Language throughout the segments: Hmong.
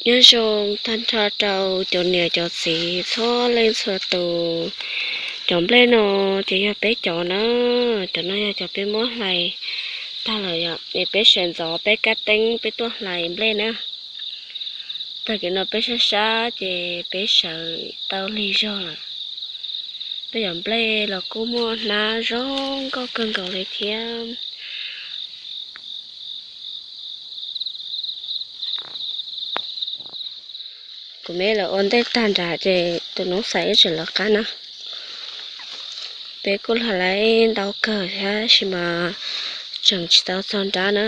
Nyob zoo tag nrho rau cov niam cov txiv txhua leej txhua tus. Cov nplej no ces yog peb cov na, cov no yog cov peb muab hlais tag lawm yom, es peb sawv ntxov peb kab teeb peb tuaj hlais nplej na. Tag kis no peb sab sab ces peb sawv tau lig zog lawm. Peb cov nplej los kuj muaj hnab zoo nkauj kawg nkaus li thiab. Kuv me lawv ua ntej tag nrad ces tus noob xais wb tseem lawv qab na. Peb kuj hlais ntau kawg tab sis mas tseem tsis tau txog nrab na.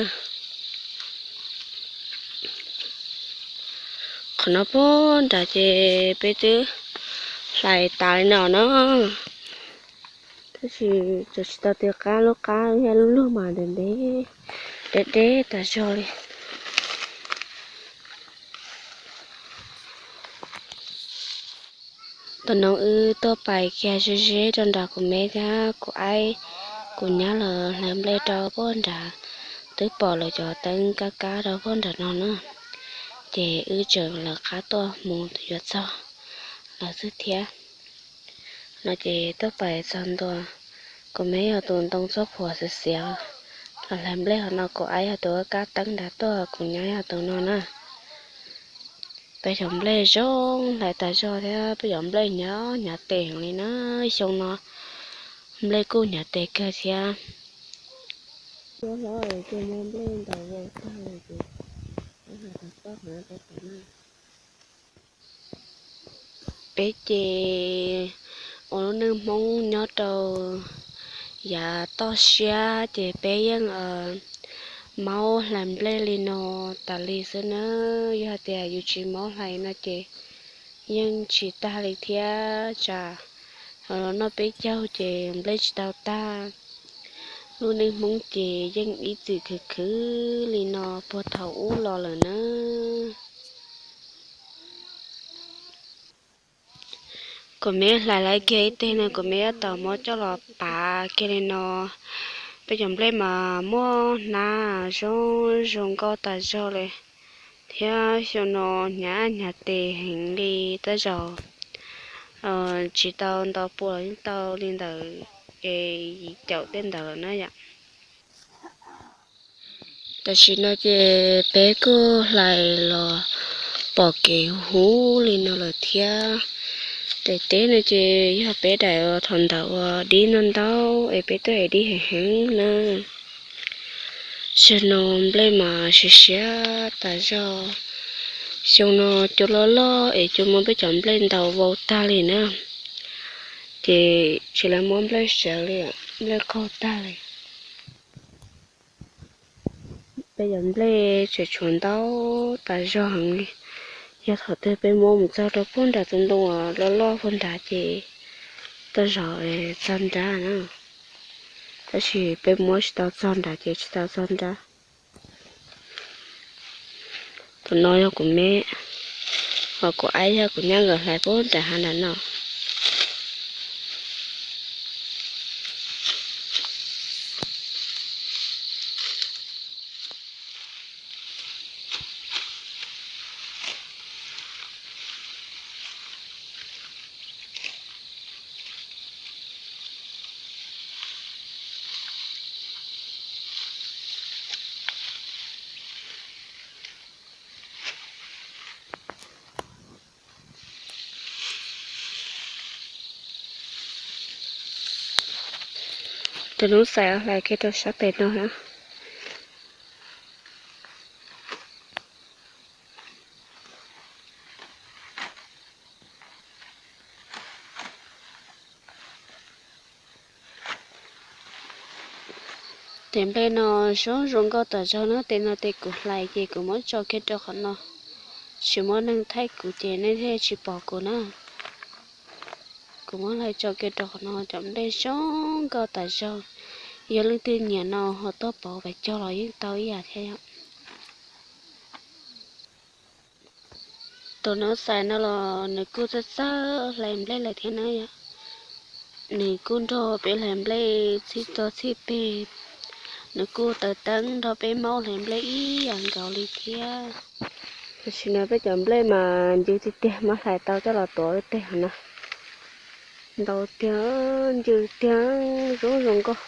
Qhov no puag nrad ces peb twb hlais tas li no na. Tab sis tseem tsis tau ti qab, lub qab thiab lub lug mas ntev ntev, deb deb tas zog li. Tam no wb tuaj pais kiag ze ze rau nram kuv me thiab kuv aib kuv nyab lawv hlais nplej rau puag nrad, twb pom lawv cov teeb kab kab rau puag nram no na. Ces wb tseem lawv qab tuaj mus yuav txog lawv xwb thiab. No ces tuaj pais txog ntua, kuv me yog tus ntoo txoj phuam xiav xiav los hlais nplej, ho no kuv aib yog tus kab teeb nrad tuaj, kuv nyab yog tus no na. Peb cov nplej zoo hlais tas zog thiab, peb cov nplej hnyav hnyav tes heev li na. Xyoo no nplej kuj hnyav tes kawg thiab. Peb ces ua lub neej Hmoob nyob rau yav toj siab ces peb yeej maub hlais nplej li no tas li xwb na. Yog tias yus tsis maub hlais no ces yeej tsis tag li thiab. Tsam ho los noj peb caug ces nplej tsis tau tag. Lub neej Hmoob ces yeej ib txwm khwv khwv li no puag thaum ub los lawm na. Kuv me hlais lawv kiag ib teg no kuv me yuav tau muab coj los pav kiag li no. Peb cov nplej mas muaj hnab zoo zoo nkauj tas zog li, thiab xyoo no hnyav hnyav tes heev li, tej zaum tsis tau nto pua los yeej tau li ntawm yim caum tej ntawd lawm na yom. Tam sim no ces peb kuj hlais los pom kev huv li no lawm thiab. Daim teb no ces yog peb daim uas thaum ntawd uas dib ntau ntau es peb tuaj es dib heev heev na. Xyoo no nplej mas siav siav tas zog. Xyoo no cua loj loj es cua muab peb cov nplej ntaus vau tag li na. Ces tsis lawv muab nplej sawv li, nplej qaug tag li. Peb cov nplej tseem tshuav ntau tas zog heev li. Yog thaum twg peb muab mus txog rau puag nram tus ntoo uas loj loj puag nrad ces tej zaum txog nrab na. Tab sis peb muab tsis tau txog nrad ces tsis tau txog nrab. Tus no yog kuv me, ho kuv aib yog kuv nyab nkawd hlais puag nram hav nram no. Tus noob xais hlais kiag rau sab pem no na. Tes nplej no zoo zoo nkauj tas zog na, tes no tes kuv hlais ces kuv muab tso kiag rau qhov no, tsis muaj neeg thaij kuv ces nej thiaj tsis pom kuv na. Kuv muab hlais tso kiag rau qhov no, cov nplej zoo nkauj tas zog, yog leej twg nyiam no ho tuaj pauv pais cog los yeej tau ib yam thiab yom. Tus noob xais no los nws kuj txawj txawj hlais nplej lawm thiab na yom. Nws kuj nrog peb hlais nplej txhij txog txhij peg, nws kuj taws teeb nrog peb maub hlais nplej ib yam nkaus li thiab. Tam sim no peb cov nplej mas ncw tiag tiag, muab hlais tau coj los tuav tej hauv no. Ntau tiag, ncw tiag, zoo zoo nkauj.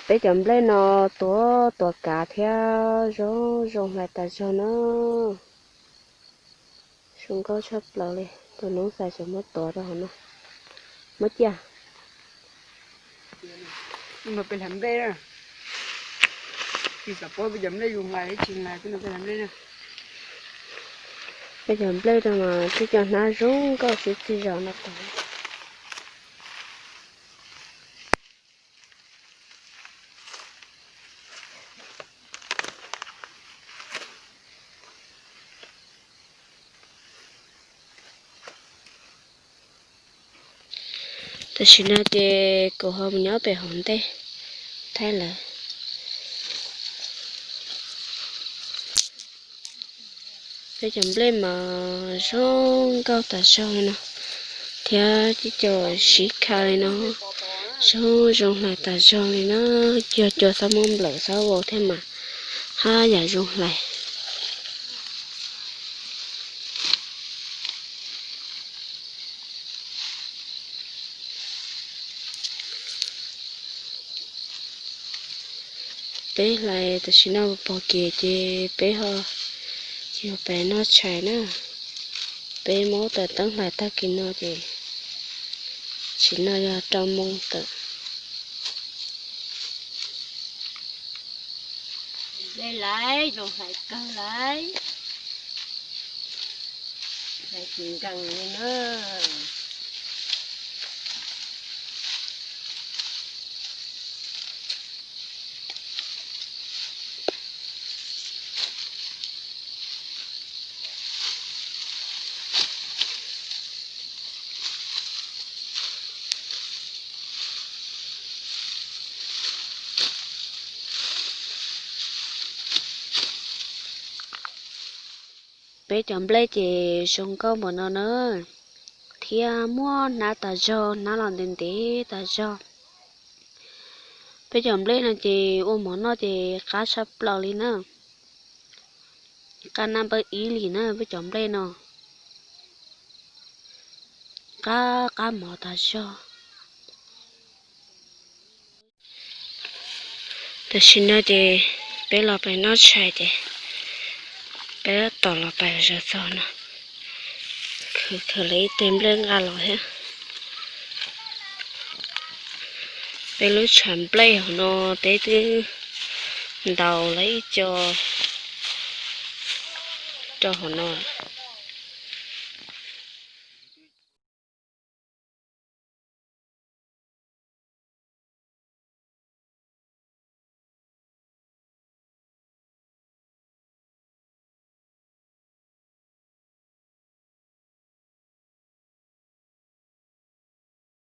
Peb cov nplej no tuav tuav kav thiab zoo zoo hlais tas zog na. Zoo nkauj tshaj plaws li, tus noob xais tseem muab tuav rau hauv no. Muab cia. Peb hlais nplej na. Tsis xav paub peb cov nplej zoo hlais tsis hlais, peb hlais nplej na. Peb cov nplej no mas twb cov hnab zoo nkauj tsis txij zos no tod. Tam sim no ces kuv ho mus nyob pem hauv ntej thiab lawm. Peb cov nplej mas zoo nkauj tas zog li no, thiab cov siv kha li no zoo zoo hlais tas zog li na. Yog cua xob muab nplawm xob vau thiab mas haj yam zoo hlais. Peb hlais tam sim no pog kev ces peb ho yog peb noj tshais na. Peb muab tas teeb hlais tag kis no ces tsim no yog rau moo tawm. Hlais zoo hlais kawg lawm, hlais tsis nkees li na. Peb cov nplej ces zoo nkauj npaum no na, thiab muaj hnab tas zog, hnab los ntev ntev tas zog. Peb cov nplej no ces ua mov noj ces qab tshaj plaws li na. Qab naj npawb ib li na peb cov nplej no. Qab qab mov tas zog. Tam sim no ces peb los pem noj tshais ces peb tos los pem zov txog no. Khwv khwv lawv ib teg nplej nqa los thiab. Peb lub tshav nplej hauv no peb twb ntaus lawv ib co rau hauv no.